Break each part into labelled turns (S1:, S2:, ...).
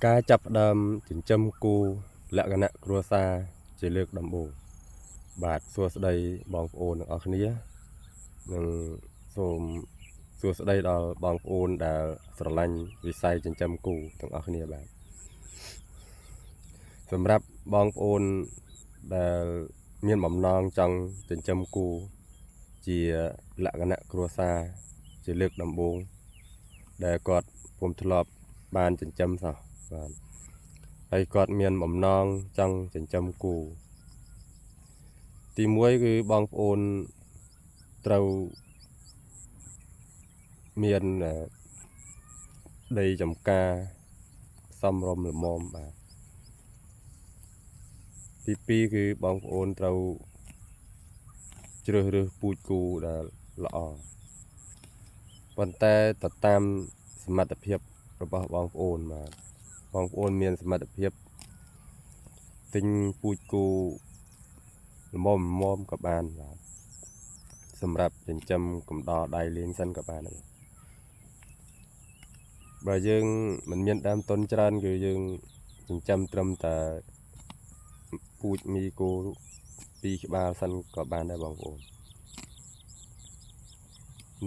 S1: ការចាប់ផ្ដើមចិញ្ចឹមគោលក្ខណៈគ្រួសារជាលើកដំបូងបាទសួស្តីបងប្អូនទាំងអស់គ្នានិងសូមសួស្តីដល់បងប្អូនដែលស្រឡាញ់វិស័យចិញ្ចឹមគោទាំងអស់គ្នាបាទសម្រាប់បងប្អូនដែលមានបំណងចង់ចិញ្ចឹមគោជាលក្ខណៈគ្រួសារជាលើកដំបូងដែលគាត់ពុំធ្លាប់បានចិញ្ចឹមសោះបាទហើយគាត់មានបំណងចង់ចិញ្ចឹមគោទី1គឺបងប្អូនត្រូវមានដីចំការសមរម្យល្មមបាទទី2គឺបងប្អូនត្រូវជ្រើសរើសពូជគោដែលល្អប៉ុន្តែទៅតាមសមត្ថភាពរបស់បងប្អូនបាទបងប្អូនមានសមត្ថភាពទិញពូជគោល្មមក៏បានបាទសម្រាប់ចិញ្ចឹមកំដរដៃលេងសិនក៏បានដែរបើយើងមិនមានដើមទុនច្រើនគឺយើងចិញ្ចឹមត្រឹមតែពូជមីគោពីរក្បាលសិនក៏បានដែរបងប្អូន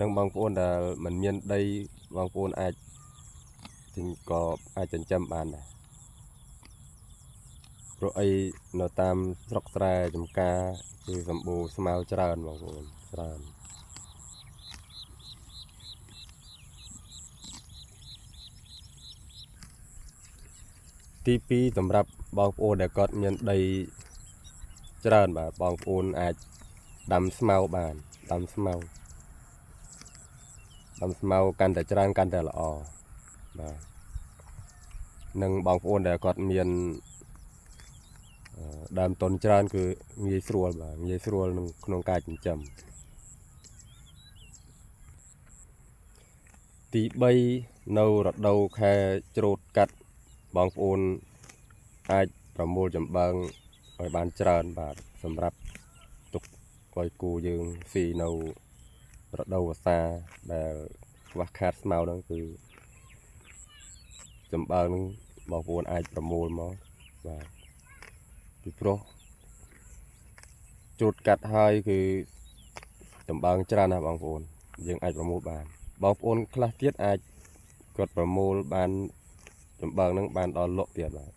S1: និងបងប្អូនដែលមិនមានដីបងប្អូនអាចទិញក៏អាចចិញ្ចឹមបានដែរព្រោះអីនៅតាមស្រុកស្រែចំការគឺសម្បូរស្មៅច្រើនបងប្អូនច្រើនទី2សម្រាប់បងប្អូនដែលគាត់មានដីច្រើនបាទបងប្អូនអាចដាំស្មៅបានដាំស្មៅកាន់តែច្រើនកាន់តែល្អបាទនិងបងប្អូនដែលគាត់មានដើមទុនច្រើនគឺងាយស្រួលបាទងាយស្រួលក្នុងការចិញ្ចឹមទី3នៅរដូវខែច្រូតកាត់បងប្អូនអាចប្រមូលចំបើងឲ្យបានច្រើនបាទសម្រាប់ទុកឲ្យគោយើងស៊ីនៅរដូវវស្សាដែលខ្វះខាតស្មៅហ្នឹងគឺចំបើងហ្នឹងបងប្អូនអាចប្រមូលមកបាទពីព្រោះច្រូតកាត់ហើយគឺចំបើងច្រើនណាស់បងប្អូនយើងអាចប្រមូលបានបងប្អូនខ្លះទៀតអាចគាត់ប្រមូលបានចំបើងហ្នឹងបានដល់លក់ទៀតបាទ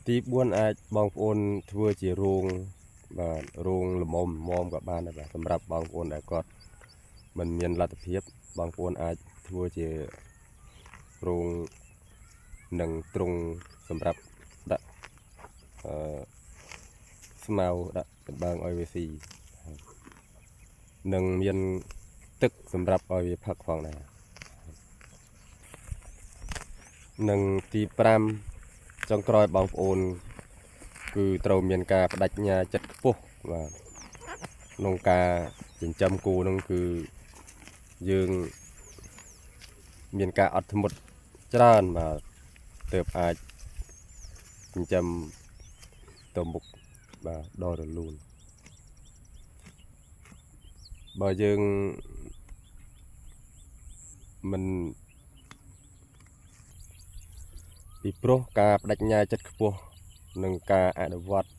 S1: ទី4អាចបងប្អូនធ្វើជារោងបាទរោងល្មមក៏បានដែរបាទសម្រាប់បងប្អូនដែលគាត់មិនមានលទ្ធភាពបងប្អូនអាចធ្វើជារោងនិងទ្រុងសម្រាប់ដាក់ស្មៅដាក់ចំបើងឲ្យវាស៊ីនិងមានទឹកសម្រាប់ឲ្យវាផឹកផងដែរនិងទី5ចុងក្រោយបងប្អូនគឺត្រូវមានការបដិញ្ញាចិត្តខ្ពស់បាទក្នុងការចិញ្ចឹមគោនឹងគឺយើងមានការអត់ធ្មត់ច្រើនបាទទើបអាចចិញ្ចឹមទៅមុខបាទដល់រលូនបើយើងមិនពីព្រោះការបដិញ្ញាចិត្តខ្ពស់និងការអនុវត្ត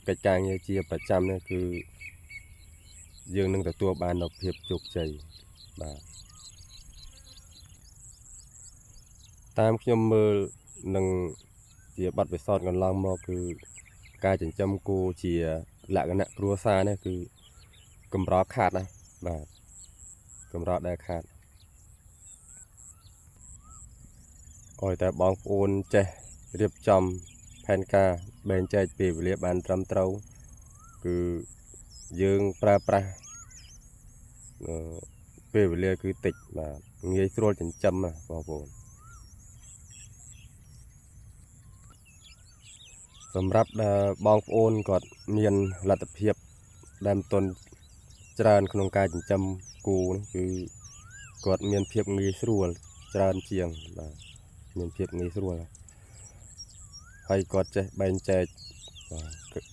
S1: កិច្ចការងារជាប្រចាំនេះគឺយើងនឹងទទួលបាននូវភាពជោគជ័យបាទតាមខ្ញុំមើលនឹងជាបទពិសោធន៍កន្លងមកគឺការចិញ្ចឹមគោជាលក្ខណៈគ្រួសារនេះគឺកម្រខាតណាស់បាទកម្រដែលខាតឲ្យតែបងប្អូនចេះរៀបចំផែនការបែងចែកពេលវេលាបានត្រឹមត្រូវគឺយើងប្រើប្រាស់ពេលវេលាគឺតិចបាទងាយស្រួលចិញ្ចឹមណាបងប្អូនសម្រាប់ដែលបងប្អូនគាត់មានលទ្ធភាពដើមទុនច្រើនក្នុងការចិញ្ចឹមគោនេះគឺគាត់មានភាពងាយស្រួលច្រើនជាងបាទមានភាពងាយស្រួលហើយគាត់ចេះបែងចែកបាទ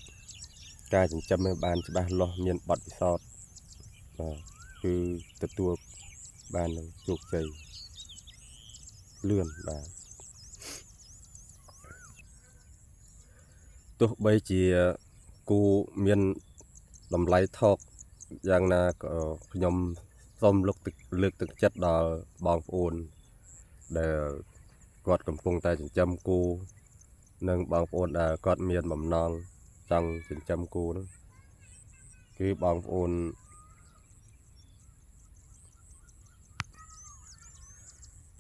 S1: ការចិញ្ចឹមឲ្យបានច្បាស់លាស់មានបទពិសោធន៍បាទគឺទទួលបាននឹងជោគជ័យ លឿនបាទទោះបីជាគូមានតម្លៃថោកយ៉ាងណាក៏ខ្ញុំសូមលើកទឹកចិត្តដល់បងប្អូនដែលគាត់កំពុងតែចិញ្ចឹមគោនិងបងប្អូនដែលគាត់មានបំណងចង់ចិញ្ចឹមគោនោះគឺបងប្អូន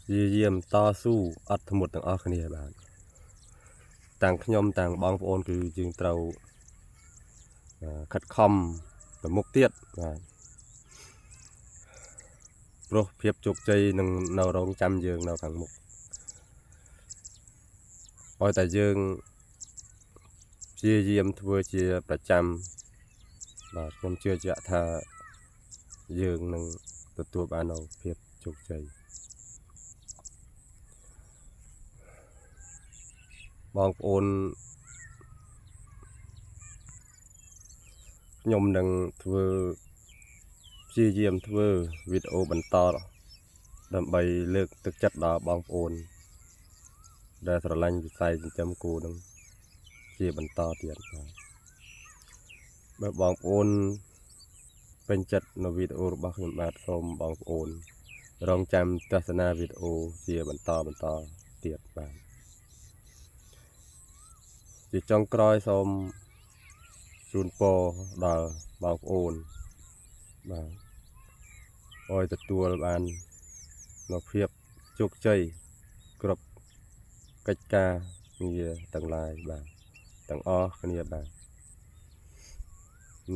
S1: ព្យាយាមតស៊ូអត់ធ្មត់ទាំងអស់គ្នាបាទតាំងខ្ញុំតាំងបងប្អូនគឺយើងត្រូវខិតខំទៅមុខទៀតបាទព្រោះភាពជោគជ័យនឹងនៅរងចាំយើងនៅខាងមុខឲ្យតែយើងព្យាយាមធ្វើជាប្រចាំបាទខ្ញុំជឿជាក់ថាយើងនឹងទទួលបាននូវភាពជោគជ័យបងប្អូនខ្ញុំនឹងធ្វើព្យាយាមធ្វើវីដេអូបន្តដើម្បីលើកទឹកចិត្តដល់បងប្អូនដែលស្រឡាញ់វិស័យចិញ្ចឹមគោនឹងជាបន្តទៀតបាទបើបងប្អូនពេញចិត្តនៅវីដេអូរបស់ខ្ញុំបាទសូមបងប្អូនរងចាំទស្សនាវីដេអូជាបន្តទៀតបាទជាចុងក្រោយសូមជូនពរដល់បងប្អូនបាទឲ្យទទួលបាននូវភាពជោគជ័យគ្រប់កិច្ចការងារទាំងឡាយបាទទាំងអស់គ្នាបាទ។